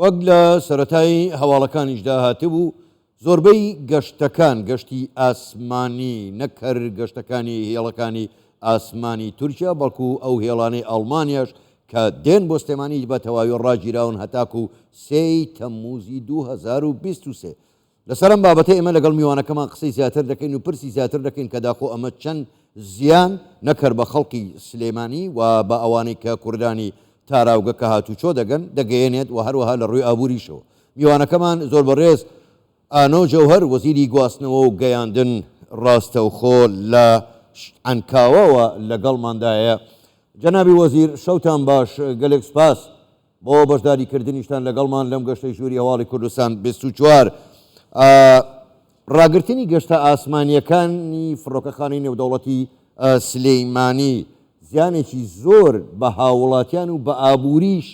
وەک لە سەرەتای هەواڵەکانیشدا هاتبوو، زۆربەی گەشتەکان، گەشتی ئاسمانی، نەک هەر گەشتەکانی هێڵەکانی ئاسمانی تورکیا، بەڵکو ئەو هێڵانەی ئەڵمانیاش کە دێن بۆ سلێمانی بە تەواوی ڕاگیراون هەتاکو سێی تەمموزی 2023. لەسەر ئەم بابەتە ئێمە لەگەڵ میوانەکەمان قسەی زیاتر دەکەین و پرسی زیاتر دەکەین کە داخۆ ئەمە چەند زیان نەک هەر بە خەڵکی سلێمانی و بە ئەوانەی کە کوردانی تاراوگە کە هاتوچۆ دەگەن دەگەیەنێت و هەروەها لە ڕووی ئابووریشەوە. میوانەکەمان زۆر بەڕێز ئانۆ جەوهەر وەزیری گواستنەوە و گەیاندن ڕاستەوخۆ لە عەنکاوەوە لەگەڵماندایە. جەنابی وەزیر شەوتان باش، گەلێک سوپاس بۆ بەشداری کردنیشتان لەگەڵمان لەم گەشتەی ژووری هەواڵی کوردستان 24. ڕاگرتنی گەشتە ئاسمانییەکانی فڕۆکەخانەی نێودەوڵەتی سلێمانی زیانێکی زۆر بە هاووڵاتیان و بە ئابووریش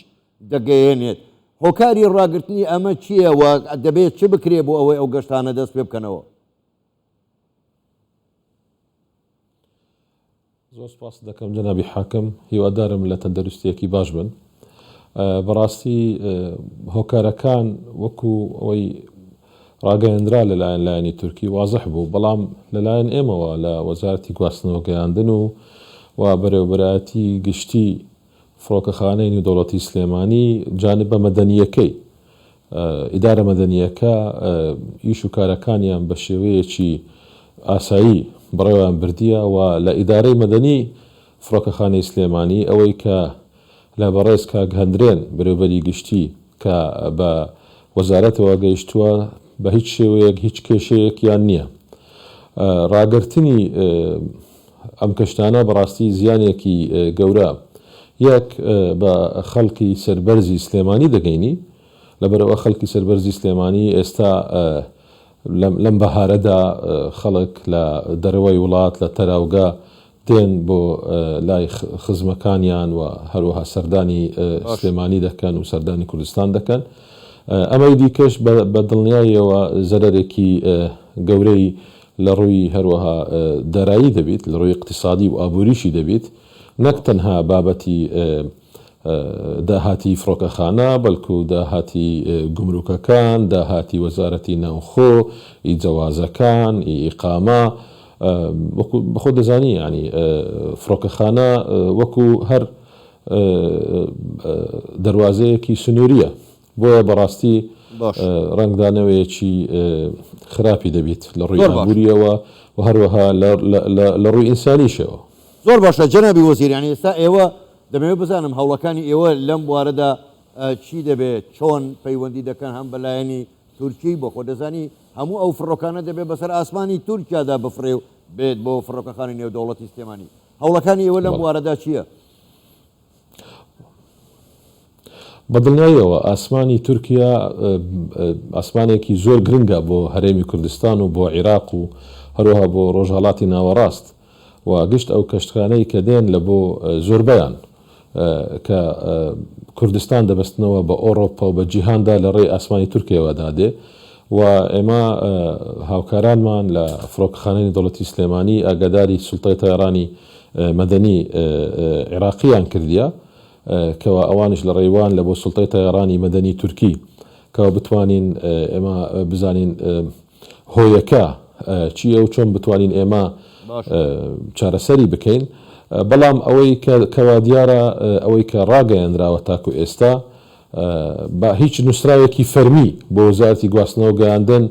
دەگەیەنێت. هۆکاری ڕاگرتنی ئەمە چییە و دەبێت چ بکرێت بۆ ئەوەی ئەو گەشتانە دەست پێ بکەنەوە؟ زۆر سپاست دەکەم جەنابی حاکم، هیوادارم لە تەندەروستیەکی باش بن. بەڕاستی هۆکارەکان وەکو ئەوەی ڕاگەیەندرا لەلایەن لایەنی تورکی وازح بوو، بەڵام لەلایەن ئێمەوە لە وەزارەتی گواستنەوە گەیاندن و و بەرێوەبەرایەتی گشتی فڕۆکەخانەی نیودەوڵەتی سلێمانی جانبە مەدەنییەکەی ئیدارە مەدەنییەکە ئیش و کارەکانیان بە شێوەیەکی ئاسایی بەڕێوەیان بردیە و لە ئیدارەی مەدەنی فڕۆکەخانەی سلێمانی ئەوەی کە لە بەڕێز کاک هەندرێن بەرێوبەری گشتی کە بە وەزارەتەوە گەیشتووە بە هیچ شێوەیەک هیچ کێشەیەکیان نییە. ڕاگرتنی ئەم کەشتانە بەڕاستی زیانێکی گەورە یەک بە خەڵکی سەربەرزی سلێمانی دەگەینی، لەبەرئەوە خەڵکی سەربەرزی سلێمانی ئێستا لەم بەهارەدا خەڵک لە دەرەوەی وڵات لە تەراوگە دێن بۆ لای خزمەکانیان و هەروەها سەردانی سلێمانی دەکەن و سەردانی کوردستان دەکەن. ئەمەی دیکەش بە دڵنیاییەوە زەرەرێکی گەورەی لە ڕووی هەروەها دارایی دەبیت، لە ڕووی ئیقتیسادی و ئابووریشی دەبیت، نەک تەنها بابەتی داهاتی فڕۆکەخانە، بەلکو داهاتی گومرکەکان، داهاتی وەزارەتی ناوخۆ، ئی جەوازەکان، ئی ئیقامە، وەکو بەخۆت دەزانی یانی فڕۆکەخانە وەکو هەر دەروازەیەکی سنووریە، بۆیە بەڕاستی ڕەنگدانەوەیەکی خراپی دەبیت لە ڕووی ئابوورییەوە و هەروەها لە ڕووی ئینسانیشەوە. زۆر باشە جەنابی وەزیر، یانی ئێستا ئێوە دەمەوێت بزانم هەوڵەکانی ئێوە لەم بوارەدا چی دەبێت، چۆن پەیوەندی دەکەن هەم بە لایەنی تورکی، بۆ خۆت دەزانی هەموو ئەو فڕۆکانە دەبێت بەسەر ئاسمانی تورکیادا بفڕێ و بێت بۆ فڕۆکەخانەی نێودەوڵەتی سلێمانی، هەوڵەکانی ئێوە لەم بوارەدا چییە؟ بە دڵنیاییەوە ئاسمانی تورکیا ئاسمانێکی زۆر گرنگە بۆ هەرێمی کوردستان و بۆ عیراق و هەروەها بۆ ڕۆژهەڵاتی ناوەڕاست و گشت ئەو کەشتکانەی کە دێن لە بۆ زۆربەیان کە کوردستان دەبەستنەوە بە ئۆڕۆپا و بە جیهاندا لە ڕێی ئاسمانی تورکیاوە دادێ و ئێمە هاوکارانمان لە فڕۆکەخانەی نێودەوڵەتی سلێمانی ئاگاداری سوڵتەی تەیەڕانی مەدەنی عێراقیان کردیە کەوا ئەوانیش لە ڕێیوان لە بۆ سوڵتەی تەیەڕانی مەدەنی تورکی کەوا بتوانین ئێمە بزانین هۆیەکە چییە و چۆن بتوانین ئێمە چارەسەری بکەین بەڵام ئەوەی کەوا دیارە ئەوەی کە ڕاگەیەنراوە تاکو ئێستا با هیچ نووسراوێکی فەرمی بۆ وەزارەتی گواستنەوە گەیاندن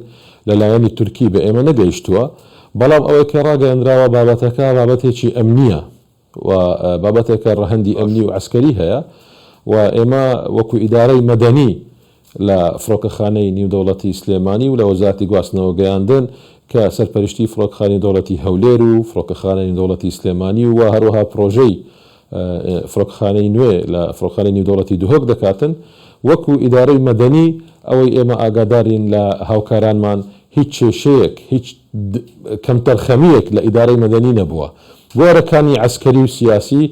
لە لایەنی تورکی بە ئێمە نەگەیشتووە، بەڵام ئەوەی کە ڕاگەیەنراوە بابەتەکە بابەتێکی ئەمنییە و بابەتێکە ڕەهەندی ئەمنی و عەسکەری هەیە و ئێمە وەکو ئیدارەی مەدەنی لە فڕۆکەخانەی نیودەوڵەتی سلێمانی و لە وەزارەتی گواستنەوە گەیاندن کە سەرپەرشتی فڕۆکخانی دەوڵەتی هەولێر و فڕۆکەخانەی نیودەوڵەتی سلێمانی و هەروەها پڕۆژەی فڕۆکەخانەی نوێ لە فڕۆکخانەی نیودەوڵەتی دهۆک دەکاتن، وەکو ئیدارەی مەدەنی ئەوەی ئێمە ئاگادارین لە هاوکارانمان هیچ کێشەیەک هیچ کەمتەرخەمییەک لە ئیدارەی مەدەنی نەبووە بوارەکانی عەسکەری و سیاسی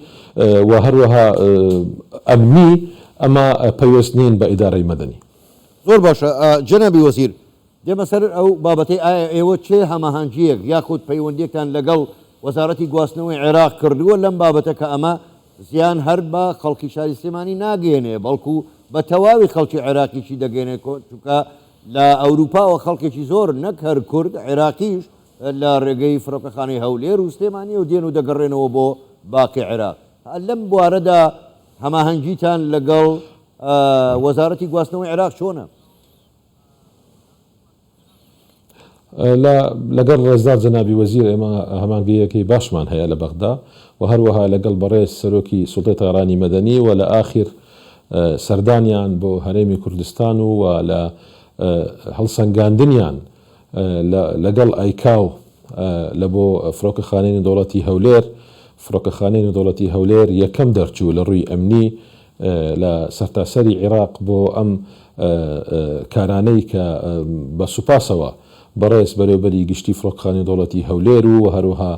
و هەروەها ئەمنی ئەمە پەیوەست نین بە ئیدارەی مەدەنی. زۆر باشە جەنابی وەزیر، دێمە سەر ئەو بابەتەی ئایا ئێوە چ هەماهەنگییەک یاخود پەیوەندییەکتان لەگەڵ وەزارەتی گواستنەوەی عێراق کردووە لەم بابەتە کە ئەمە زیان هەر بە خەڵکی شاری سلێمانی ناگەیەنێ بەڵکو بە تەواوی خەڵکی عێراقیشی دەگەێنێت چونکە لە ئەوروپاوە خەڵکێکی زۆر نەک هەر کورد عێراقیش لە ڕێگەی فڕۆکەخانەی هەولێر و سلێمانیەوە دێن و دەگەڕێنەوە بۆ باقی عێراق. لەم بوارەدا هەماهەنگیتان لەگەڵ وەزارەتی گواستنەوەی عێراق چۆنە؟ لە لەگەڵ ڕێزدار جەنابی وەزیر ئێمە هەمانگەیەکەی باشمان هەیە لە بەغدا و هەروەها لەگەڵ بەڕێز سەرۆکی سوڵتەی تەیرانی مەدەنی و لە ئاخیر سەردانیان بۆ هەرێمی کوردستان و و لە هەڵسەنگاندنیان لە لەگەڵ ئایکاو لە بۆ فڕۆکەخانەی نێودەوڵەتی هەولێر، فڕۆکەخانەی نێودەوڵەتی هەولێر یەکەم دەرچوو لە ڕووی ئەمنی لە سەرتاسەری عیراق بۆ ئەم کارانەی کە بە سوپاسەوە بەڕێز بەرێوبەری گشتی فڕۆکەخانەی نێودەوڵەتی هەولێر و هەروەها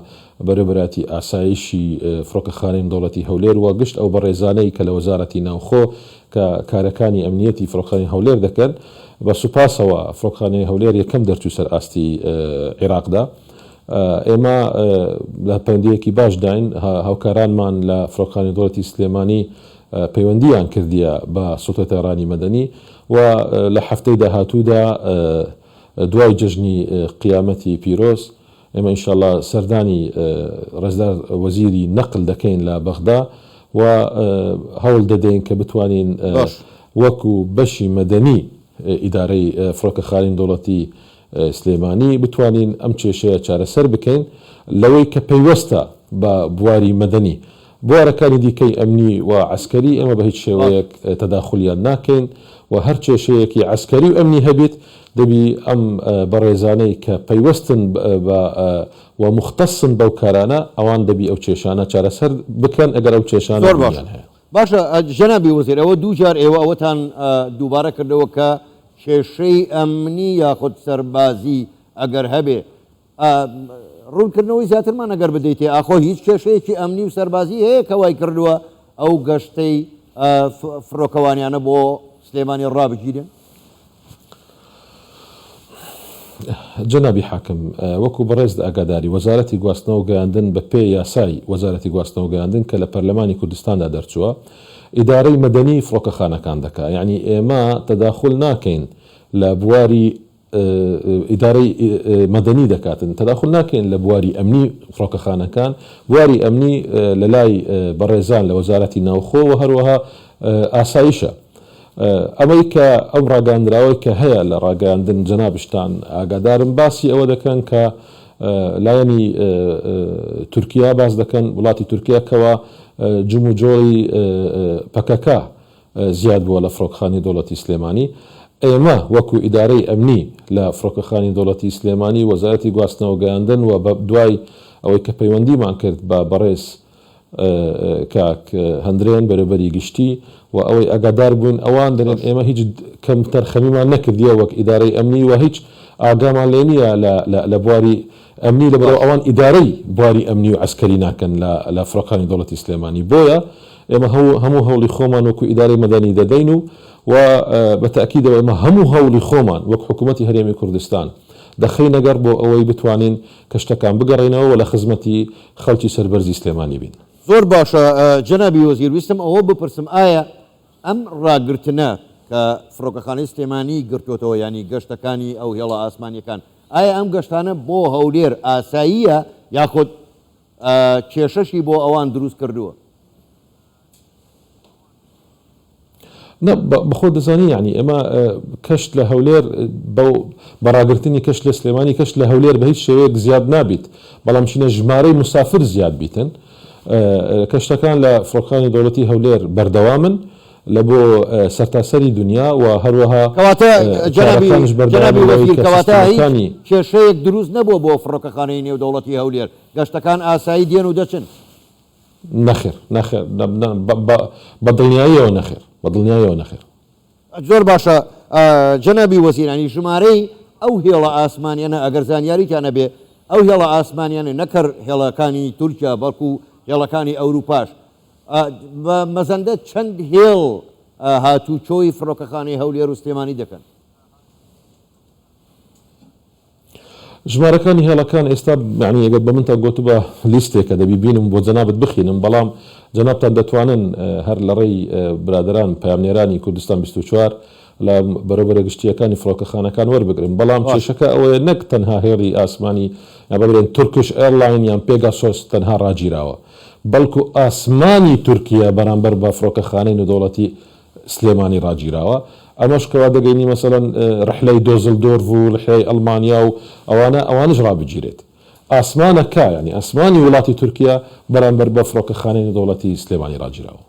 بەرێوبەراتی ئاسایشی فڕۆکەخانەی نێودەوڵەتی هەولێر و گشت ئەو بەڕێزانەی کە لە وەزارەتی ناوخۆ کە کارەکانی ئەمنیەتی فڕۆکخانەی هەولێر دەکەن، بە سوپاسەوە فڕۆکخانەی هەولێر یەکەم دەرچوو سەر ئاستی عیراقدا. ئێمە لە پەیوەندییەکی باشداین، هاوکارانمان لە فڕۆکخانەی دەوڵەتی سلێمانی پەیوەندییان کردیە بە سوڵتەی تەیرانی مەدەنی و لە هەفتەی داهاتوودا دوای جەژنی قیامەتی پیرۆز ئێمە ان شاء اللە سەردانی ڕێزدار وەزیری نەقل دەکەین لە بەغدا و هەوڵ دەدەین کە بتوانین باش. وەکو بەشی مەدەنی ئیدارەی فڕۆکەخانەی نێودەوڵەتی سلێمانی بتوانین ئەم کێشەیە چارەسەر بکەین لەوەی کە پەیوەستە بە بواری مەدەنی. بوارەکانی دیکەی ئەمنی و عەسکەری ئێمە بە هیچ شێوەیەک تەداخولیان ناکەین و هەر کێشەیەکی عەسکەری و ئەمنی هەبیت دەبی ئەم بەڕێزانەی کە پەیوەستن بە و موختەسن بەو کارانە ئەوان دەبی ئەو کێشانە چارەسەر بکەن ئەگەر ئەو کێشانە زۆر باشە بوونیان هەیە. باشە جەنابی وەزیر ئەوە دووجار ئێوە ئەوەتان دووبارە کردەوە کە کێشەی ئەمنی یاخود سەربازی ئەگەر هەبێ ڕوونکردنەوەی زیاترمان ئەگەر بدەیتێ، ئاخۆ هیچ کێشەیەکی ئەمنی و سەربازی هەیە کە وای کردووە ئەو گەشتەی فڕۆکەوانیانە بۆ سلێمانی ڕابگیرێن؟ جەنابی حاکم، وەکو بەڕێزت ئاگاداری، وەزارەتی گواستنەوە و گەیاندن بە پێی یاسای وەزارەتی گواستنەوە و گەیاندن کە لە پەرلەمانی کوردستاندا دەرچووە، ئیدارەی مەدەنی فڕۆکەخانەکان دەکا. یەعنی ئێمە تەداخول ناکەین لە بواری ئیدارەی مەدەنی دەکاتن، تەداخول ناکەین لە بواری ئەمنی فڕۆکەخانەکان، بواری ئەمنی لە لای بەڕێزان لە وەزارەتی ناوخۆ و هەروەها ئاسایشە. ئەمەی کە ئەم ڕاگەیاندراوەی کە هەیە لە ڕاگەیاندن جەنابشتان ئاگادارن باسی ئەوە دەکەن کە لایەنی تورکیا باس دەکەن وڵاتی تورکیا کەوا جموجۆڵی پەکەکە زیاد بووە لە فڕۆکخانی دەوڵەتی سلێمانی. ئێمە وەکو ئیدارەی ئەمنی لە فڕۆکەخانی دەوڵەتی سلێمانی، وەزارەتی گواستنەوە گەیاندن و بە دوای ئەوەی کە پەیوەندیمان کرد بە بەڕێز کاک هەندرێن بەرێوبەری گشتی و ئەوەی ئاگادار بووین ئەوان دەلێن ئێمە هیچ کەمتەرخەمیمان نەکردیە وەک ئیدارەی ئەمنی و هیچ ئاگامان لێ نییە لە بواری ئەمنی لەبەرئەوە ئەوان ئیدارەی بواری ئەمنی و عەسکەری ناکەن لە لە فڕۆکخانی دەوڵەتی سلێمانی بۆیە ئێمە هەموو هەوڵی خۆمان وەکو ئیدارەی مەدەنی دەدەین و و بە تەئکیدەوە ئێمە هەموو هەوڵی خۆمان وەک حکوومەتی هەرێمی کوردستان دەخەینە گەڕ بۆ ئەوەی بتوانین کە شتەکان بگەڕێینەوە و لە خزمەتی خەڵکی سەربەرزی سلێمانی بین. زۆر باشە جەنابی وەزیر ویستم ئەوە بپرسم ئایا ئەم ڕاگرتنە کە فڕۆکەخانەی سلێمانی گرتۆتەوە یانی گەشتەکانی ئەو هێڵە ئاسمانیەکان ئایا ئەم گەشتانە بۆ هەولێر ئاساییە یاخود کێشەشی بۆ ئەوان دروست کردووە؟ نا بەخۆت دەزانی یانی ئێمە کەشت لە هەولێر بە ڕاگرتنی کەشت لە سلێمانی کەشت لە هەولێر بە هیچ شێوەیەک زیاد نابیت بەڵام چینە ژمارەی مسافر زیاد بیتن کەشتەکان لە فڕۆکخانی دەوڵەتی هەولێر بەردەوامن لە بۆ سەرتاسەری دنیا و هەروەها کەواتە جەنابی کارەکانیش جەنابی بەردەوامن لەوەی وەزیر کە کەواتە هیچ سیستمەکانی کێشەیەک دروست نەبووە بۆ فڕۆکەخانەی نێودەوڵەتی هەولێر گەشتەکان ئاسایی دێن و دەچن؟ نەخێر نەخێر بە دڵنیاییەوە نەخێر بە دڵنیاییەوە نەخێر. زۆر باشە جەنابی وەزیر یانی ژمارەی ئەو هێڵە ئاسمانیانە ئەگەر زانیاریتان هەبێ ئەو هێڵە ئاسمانیانە نەک هەر هێڵەکانی تورکیا بەڵکو هێڵەکانی ئەوروپاش بە مەزەندە چەند هێڵ هاتوچۆی فڕۆکەخانەی هەولێر و سلێمانی دەکەن؟ ژمارەکانی هێڵەکان ئێستا یانی ئەگەر بە منتان گۆتبا لیستێکە دەبی بینم بۆ جەنابت بخینم بەڵام. جەنابتان دەتوانن هەر لە ڕێی برادەران پەیامنێرانی کوردستان 24 لە بەرەوبەرە گشتییەکانی فڕۆکەخانەکان وەربگرن، بەڵام کێشەکە ئەوەیە نەک تەنها هێڵی ئاسمانی یان بڵێن تورکش ئێرلاین یان پێگاسۆس تەنها ڕاگیراوە، بەڵکو ئاسمانی تورکیە بەرامبەر بە فڕۆکەخانەی نێودەوڵەتی سلێمانی ڕاگیراوە، ئەمەش کەوا دەگەینی مەسەلەن ڕحلەی دۆزلدۆرڤ و ڕحلەی ئەڵمانیا و ئەوانە ئەوانیش ڕابگیرێت. ئاسمانەکە یانی ئاسمانی وڵاتی تورکیە بەرامبەر بە فڕۆکەخانەی نێودەوڵەتی سلێمانی ڕاگیراوە.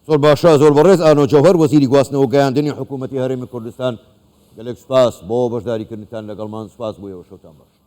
زۆر باشە زۆر بەڕێز ئانۆ جەوهەر وەزیری گواستنەوە و گەیاندنی حکوومەتی هەرێمی کوردستان گەلێک سوپاس بۆ بەشداریکردنتان لەگەڵمان سوپاس بۆ ئێوە شەوتان باش.